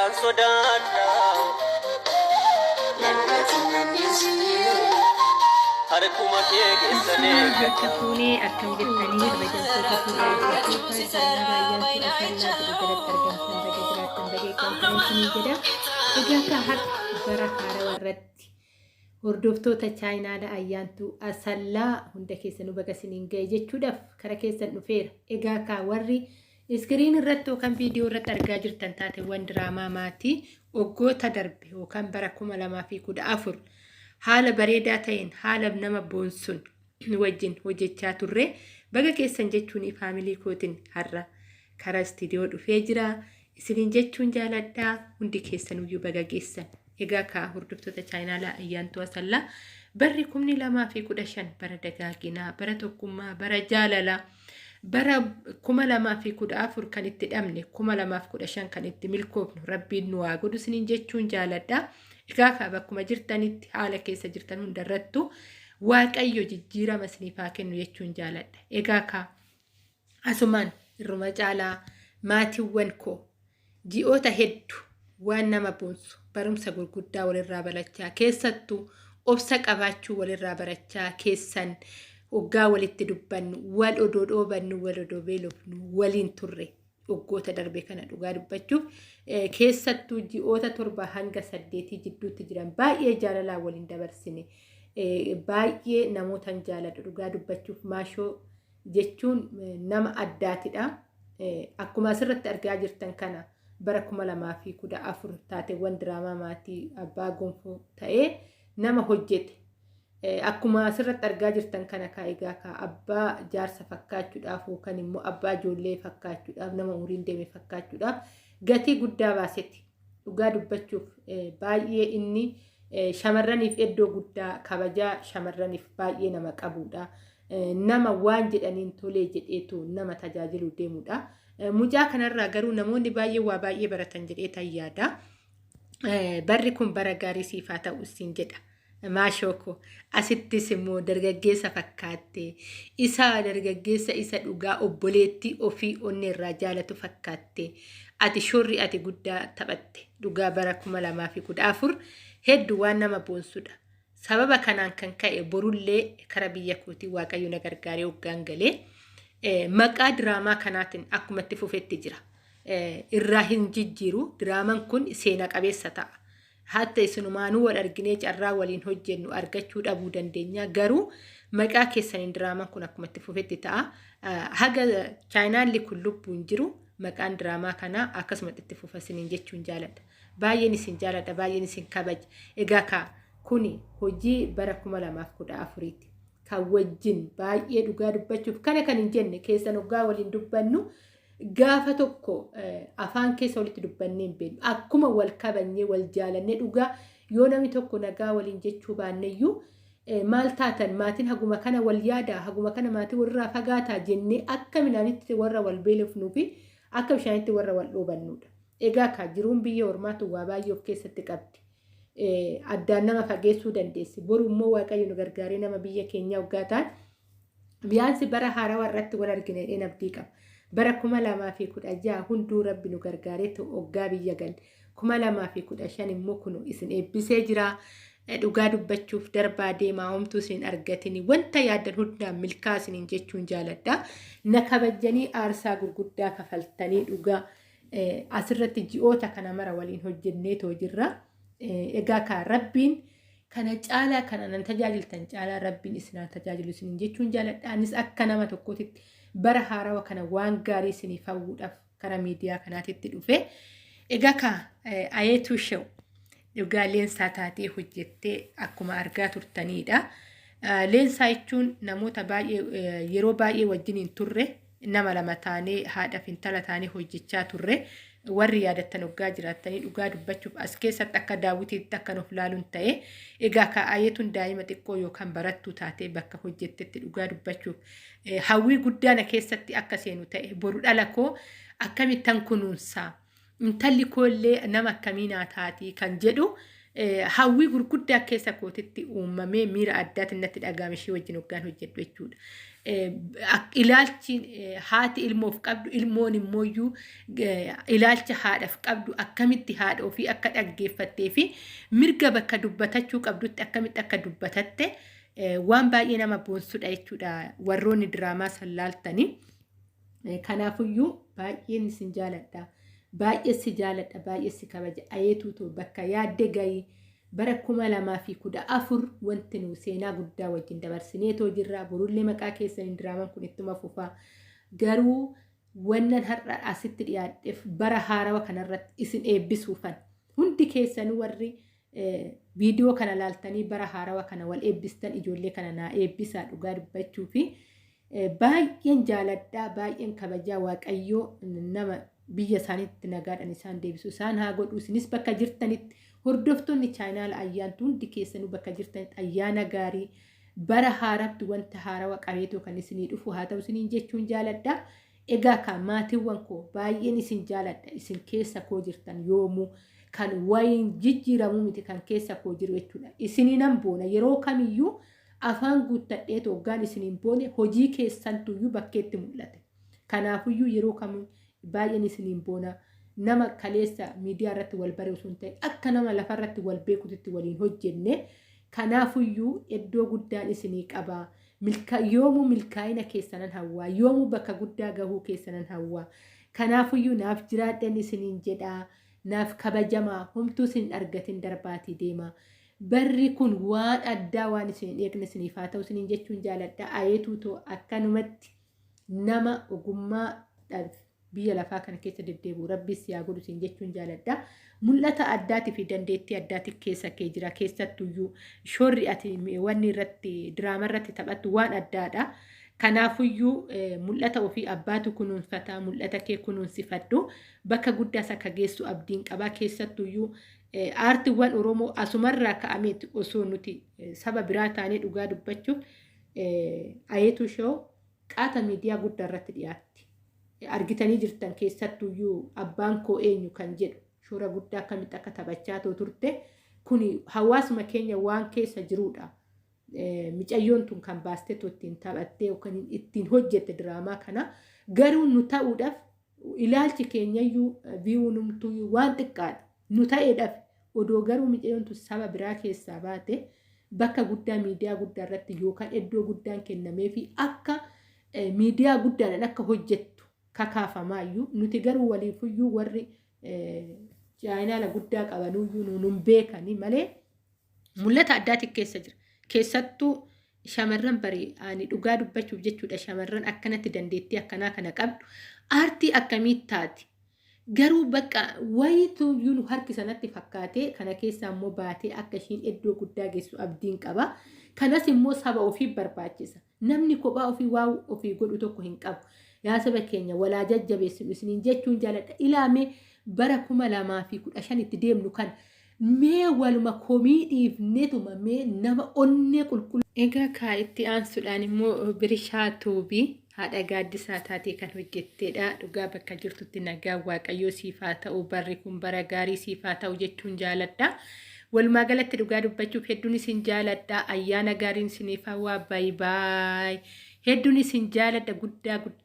Maqaan sodaadha. Harkuma kee keessan Harka eeggadha. fuunee akkam jirtanii kabajamtoota fi dhaggeeffattoota chaayinaa Ayyaantuu Asallaa jedhu jalatti argamtan baga jiraattan baga eegamtan isinii jedha. Egaa akka har'a bara haarawaa irratti hordoftoota chaayinaadha Ayyaantuu Asallaa hunda keessanuu baga isiniin ga'e jechuudhaaf kara keessan dhufeera. Egaa kaa warri iskiriin irratti yookaan viidiyoo irratti argaa jirtan taateewwan diraamaa maatii waggoota darbe yookaan bara 2014 haala bareedaa ta'een haala nama boonsuun wajjin hojjechaa turre baga keessan jechuun faamilii kootiin har'a karaa istiidiyoo dhufee jira. Isiniin jechuun jaaladhaa hundi keessanuyyuu baga geessan. Egaa kaa hordoftoota chaayinaalaa Ayyaantuu Asallaa barri 2015 bara dagaaginaa, bara tokkummaa, bara jaalalaa, bara 2014 kan itti dhabne 2015 kan itti milkoofnu rabbiin nu haa godhu isiniin jechuun jaaladha. Egaa kaa bakkuma jirtanitti haala keessa jirtan hundarrattu Waaqayyo jijjiirama isiniif haa kennu jechuun jaaladha. Egaa kaa asumaan irruma caalaa maatiiwwan koo ji'oota heddu waan nama boonsu barumsa gurguddaa walirraa barachaa keessattuu obsa qabaachuu walirraa barachaa keessan hoggaa walitti dubbannu wal odoo dhoobannu wal odoo beelofnu waliin turre waggoota darbe kana dhugaa dubbachuuf keessattuu ji'oota 7 hanga 8 jidduutti jiran baay'ee jaalalaa waliin dabarsine. Baay'ee namootan jaaladhu dhugaa dubbachuuf maashoo jechuun nama addaatidha. Akkuma asirratti argaa jirtan kana bara 2014 taateewwan diraamaa maatii abbaa gonfoo ta'ee nama hojjete. Akkuma asirratti argaa jirtan kana kaa egaa kaa abbaa jaarsa fakkaachuudhaaf yookaan immoo abbaa ijoollee fakkaachuudhaaf nama umuriin deeme fakkaachuudhaaf gatii guddaa baaseti. Dhugaa dubbachuuf baay'ee inni shamarraniif iddoo guddaa kabajaa shamarraniif baay'ee nama qabudha. Nama waan jedhaniin tolee jedheetu nama tajaajilu deemudha. Mucaa kanarraa garuu namoonni baay'ee waa baay'ee baratan jedhee tan yaada. Barri kun bara gaarii siif haa ta'u siin jedha. Maashooko asittis immoo dargaggeessa fakkaatte isa dargaggeessa isa dhugaa obboleettii ofii onnee irraa jaalatu fakkaatte ati shorri ati guddaa taphatte dhugaa bara 2014 hedduu waan nama boonsudha. Sababa kanaan kan ka'e borullee kara biyya kootii Waaqayyo na gargaaree hoggaan galee maqaa diraamaa kanaatiin akkuma itti fufetti jira. Irraa hin jijjiiru diraamaan kun seena qabeessa ta'a. Hatta isinumaanuu wal arginee carraa waliin hojjennu argachuu dhabuu dandeenya. Garuu maqaa keessaniin diraamaan kun akkuma itti fufetti ta'a. Haga chaayinaalli kun lubbuun jiru maqaan diraamaa kanaa akkasumatti itti fufa isiniin jechuun jaaladha. Baay'een isin jaaladha, baay'een isin kabaja. Egaa kaa kuni hojii bara 2014ti. Kan wajjin baay'ee dhugaa dubbachuuf kana kan hin jenne keessan hoggaa waliin dubbannu gaafa tokko afaan keessa walitti dubbannee hin beeknu. Akkuma wal kabajnee wal jaalannee dhugaa yoo namni tokko nagaa waliin jechuu baanneyyuu maal taatan maatiin haguma kana wal yaadaa haguma kana maatii walirraa fagaataa jennee akka midhaanitti warra wal beelofnuu fi akka bishaanitti warra wal dhoobannudha. Egaa kaa jiruun biyya ormaatu waa baay'ee of keessatti qabdi. Addaan nama fageessuu dandeessi. Boru immoo Waaqayyo nu gargaaree nama biyya keenyaa waggaa ta'an biyaansi bara haarawaa irratti wal argina jedheen abdii qaba. Bara 2016 hunduu rabbi nu gargaaree waggaa biyya galle. 2015 immoo kun isin eebbisee jira. Dhugaa dubbachuuf darbaa deemaa homtuu isin argatini wanta yaaddan hundaan milkaa isiniin jechuun jaaladha. Na kabajjanii aarsaa gurguddaa kafaltanii dhugaa asirratti ji'oota kana mara waliin hojjenneetoo jirra. Egaa kaa rabbiin kana caalaa kana nan tajaajiltan caalaa rabbiin isin haa tajaajilu isiniin jechuun jaaladha. Anis akka nama tokkootitti bara haarawa kana waan gaarii isiniif hawwuudhaaf karaa miidiyaa kanaatitti dhufe. Egaa kaa ayeetuu shew dhugaa leensaa taatee hojjettee akkuma argaa turtanidha. Leensaa jechuun namoota baay'ee yeroo baay'ee wajjiniin turre nama lama taanee haadha fi intala taanee hojjechaa turre warri yaadattan hoggaa jiraattanii dhugaa dubbachuuf as keessatti akka daawwitiitti akka nuuf laaluun ta'e egaa kaa'ayeetuun daa'ima xiqqoo yookaan barattuu taatee bakka hojjettetti dhugaa dubbachuuf hawwii guddaa na keessatti akka seenu ta'e boru dhala koo akkamittan kunuunsaa intalli koollee nama akkamii naa taatii kan jedhu hawwii gurguddaa keessa kootitti uumamee miira addaatiin natti dhaga'ame ishee wajjin hoggaan hojjedhu jechuudha. Ilaalchi haati ilmoof qabdu, ilmoon immooyyuu ilaalcha haadhaaf qabdu, akkamitti haadha ofii akka dhaggeeffattee fi mirga bakka dubbatachuu qabdutti akkamitti akka dubbatatte waan baay'ee nama boonsudha jechuudha warroonni diraamaa san laaltanii. Kanaafuyyuu baay'een isin jaaladha. Baay'ee si jaaladha. Baay'ee si kabaja. Ayeetuutu bakka yaadde gahii. Bara 2014 wanti nu seenaa guddaa wajjin dabarsineetoo jirra. Borullee maqaa keessaniin diraamaan kun ittuma fufaa. Garuu wannan har'a asitti dhiyaadheef bara haarawa kanarratti isin eebbisuufan. Hundi keessanuu warri viidiyoo kana laaltanii bara haarawa kana wal eebbistan, ijoollee kana naa eebbisaa. Dhugaa dubbachuu fi baay'een jaaladhaa, baay'een kabajaa. Waaqayyoo nama biyya isaaniitti nagaadhaan isaan deebisu isaan haa godhu. Isinis bakka jirtanitti, hordoftoonni chaanaala Ayyaantu hundi keessanuu bakka jirtanitti ayyaana gaarii, bara haaratti wanta haarawa qabeetoo kan isinii dhufu haa ta'u isiniin jechuun jaaladha. Egaa kaa maatiiwwan koo, baay'een isin jaaladha. Isin keessa koo jirtan yoomuu, kan wayiin jijjiiramuu miti kan keessa koo jiru jechuudha. Isinii nan boona yeroo kamiyyuu, afaan guuttadheetu hoggaan isiniin boone hojii keessantuyyuu bakkeetti mul'ate. Kanaafuyyuu yeroo kamuu baay'een isiniin boona. Nama kaleessa miidiyaa irratti wal bare osoo hin ta'in akka nama lafarratti wal beekutti waliin hojjenne. Kanaafuyyuu iddoo guddaan isinii qaba. Yoomuu milkaa'ina keessanan hawwaa. Yoomuu bakka guddaa gahuu keessanan hawwaa. Kanaafuyyuu naaf jiraadhan isiniin jedhaa. Naaf kabajamaa. Homtuu isin hin argatin darbaatii deema. Barri kun waan addaa waan isin hin eegne isiniif haa ta'u isiniin jechuun jaaladha. Ayeetuu too, akkanumatti nama ogummaa biyya lafaa kana keessa deddeebi'u Rabbis yaa godhu isin jechuun jaaladha. Mul'ata addaatii fi dandeettii addaatii keessa kee jira. Keessattuyyuu shoorri ati wanni irratti diraama irratti taphattu waan addaadha. Kanaafuyyuu mul'ata ofii abbaatu kunuunfata. Mul'ata kee kunuunsifadhu. Bakka guddaas akka geessu abdiin qabaa. Keessattuyyuu aartiiwwan Oromoo asumarraa ka'ameeti osoo nuti saba biraa taanee, dhugaa dubbachuuf Ayeetuu Show qaata miidiyaa guddaa irratti dhiyaatti. Argitanii jirtan, keessattuyyuu "Abbaan koo eenyu" kan jedhu shoora guddaa akkamitti akka taphachaa turte. Kuni hawaasuma keenya waan keessa jirudha. Micayyoon tun kan baastee ittiin taphattee yookaan ittiin hojjette diraamaa kana garuu nu ta'uudhaaf ilaalchi keenyayyuu viiwunumtuu waan xiqqaadha. Nu ta'eedhaaf odoo garuu micayyoon tun saba biraa keessaa baate bakka guddaa miidiyaa guddaa irratti yookaan iddoo guddaan kennameefi akka miidiyaa guddaadhaan akka hojjettu kakaafamaayyuu, nuti garuu waliifuyyuu warri chaayinaala guddaa qabanuyyuu nun beekanii malee mul'ata addaati keessa jira. Keessattuu shamarran barii, ani dhugaa dubbachuuf jechuudha, shamarran akkanatti dandeettii akkanaa kana qabdu aartii akkamii taati. Garuu bakka wayituu nu harki sanatti fakkaatee kana keessa immoo baatee akka ishiin iddoo guddaa geessu abdiin qaba. Kanas immoo saba ofii barbaachisa. Namni kophaa ofii waa ofii godhu tokko hin qabu. Yaa saba keenya, walaa jajjabeessinu isiniin jechuun jaaladha. Ilaamee bara 2015tti deemnu kan mee waluma komii dhiifnetuma mee nama onnee qulqulluu. Egaa kaa itti aansuudhaan immoo Birishaa Tuubii haadha gaaddisaa taatee kan hojjetteedha. Dhugaa bakka jirtutti nagaa Waaqayyoo siif haa ta'u. Barri kun bara gaarii siif haa ta'u jechuun jaaladha. Walumaa galatti dhugaa dubbachuuf hedduun isin jaaladha. Ayyaana gaariin isiniif hawwaa. Baay baay. Hedduun isin jaaladha guddaa guddaa.